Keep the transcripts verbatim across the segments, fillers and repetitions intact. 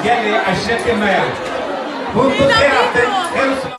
Gelê eşretê me ye. Hûn bi xêr hatin.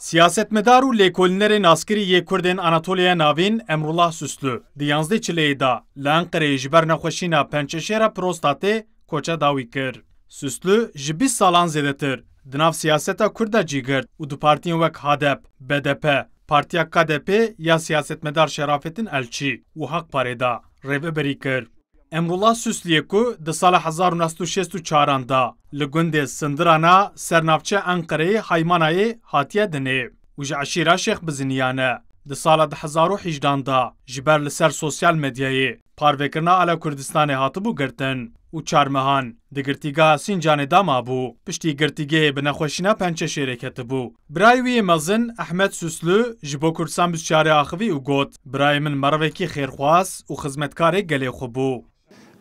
Siyasetmedar û lêkolînerê naskirî yê Kurdên Anatoliya Navîn Emrullah Süslü di yanzdeh çileyê de li Enqereyê ji ber nexweşîna pençeşêra prostatê koça dawî kir. Süslü ji bîst salan zêdetir di nav siyaseta Kurd de cî girt û di partiyên wek HADEP, B D P, Partiya K D P ya siyasetmedar Şerafettin Elçî û Hak Parê de rêveberî kir. Emrullah Süslüyê ku di sala hezar û neh sed û şêst û çaran de li gundê Sindirana ser navçeya Enqereyê Haymanayê hatiye dinê û ji eşîra Şêx Biziniyan e. Di sala du hezar û hejdehan de ji ber li ser sosyal medyayê parvekirina Ala Kurdistanê hatibû girtin û çar mehan di girtîgeha Sîncanê de mabû. Piştî girtîgehê bi nexweşîna pençeşêrê ketibû. Birayê wî yê mezin Ehmed Süslü ji bo Kurdistan bîst û çarê axivî û got, Birayê min merivekî xêrxwaz û xizmetkarê gelê xwe bû.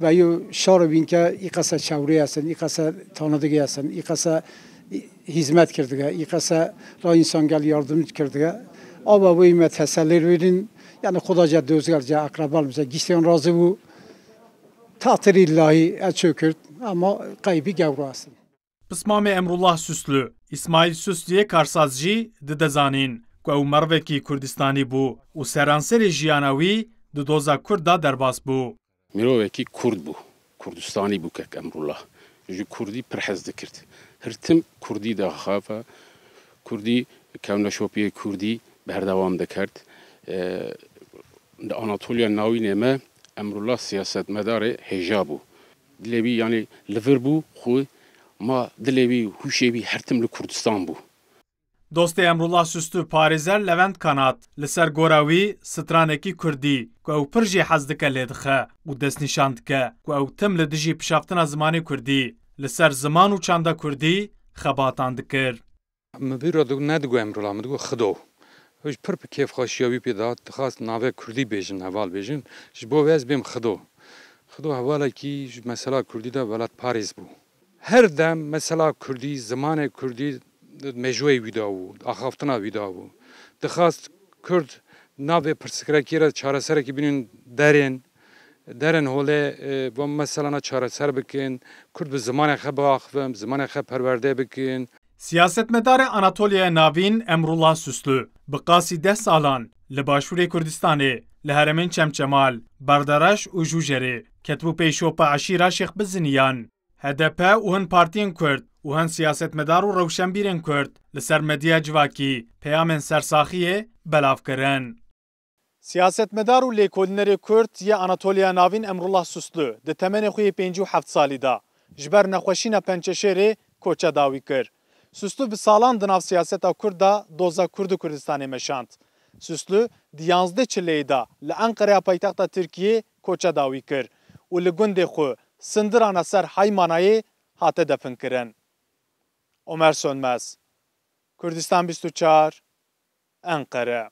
Ve yo şaro bîn ke îqese çewrê esin, îqese tanıdığı esin, îqese hizmet kirdige, îqese ra insan gel yardım kirdige. Ava wê me teselli rûdin, yani xuda ce dozgel ce akrabal bize giştiyan razı bu. Tatir illahi e çökürt ama kaybı gevru esin. Pismamê Emrullah Süslü, İsmail Süslüyê karsaz jî dide zanîn ku ew mervekî Kurdistanî bû û seranserê jiyana wî di doza Kurd de derbas bû. Mirovekî Kurd bû, Kurdistanî bû kek Emrullah. Ji Kurdî pir hez dikird. Her tim Kurdî daxafe, Kurdî kewneşopiyê Kurdî berdewam dikerd. E, di Anatoliya Navînê me Emrullah siyasetmedarê hêja bû. Dilê wî, yanî, li vir bû xwe, ma dilê wî, hûşê wî her tim li Kurdistan bû. Dostê Emrullah Süslü parêzer Levent Kanat li ser gora wî stranekî kurdî ku ew pir jê hez dike lê dixe û destnîşan dike ku ew tim li dijî pişaftina zimanê kurdî li ser ziman û çanda kurdî xebatan dikir. Min bîra digo, nedigo Emrullah, min digo Xido. Ew jî pir bi kêfxweşiya wî pê da, dixwast navê kurdî bêjin, heval bêjin. Ji bo wê ez bêm Xido. Xido hevalekî ji mesela kurdî de welatparêz bû. Her dem mesela kurdî, zimanê kurdî mêjoyê wî da bû, axaftina wî da bû. Dixwast kurd navê pirsikirekî re çareserekî bînin derên, derên holê, e, van meselana çareser bikin, kurd bi zimanê xwe biaxivin, zimanê xwe perwerde bikin. Siyasetmedarê Anatoliyaya Navîn Emrullah Süslü bi qasî deh salan li Başûrê Kurdistanê, li herêmên Çemçemal, Berderaş û Jûjerê ketibû pey şopa eşîra Şêx Biziniyan. H D P û hin partiyên Kurd û hin siyasetmedar û rewşenbîrên Kurd li ser medyaya civakî peyamên sersaxiyê belav kirin. Siyasetmedar û lêkolînerê Kurd yê Anatoliya Navîn Emrullah Süslü di temenê xwe yê pêncî û heft salî de ji ber nexweşîna pençeşêrê koça dawî kir. Süslü bi salan di nav siyaseta Kurd de doza Kurd û Kurdistanê meşand. Süslü di yanzdeh çileyê de li Enqereya paytexta Tirkiyê koça dawî kir û li gundê xwe Sindirana ser Haymanayê hate definkirin. Omer Sönmez, Kurdistan bîst û çar, Enqere.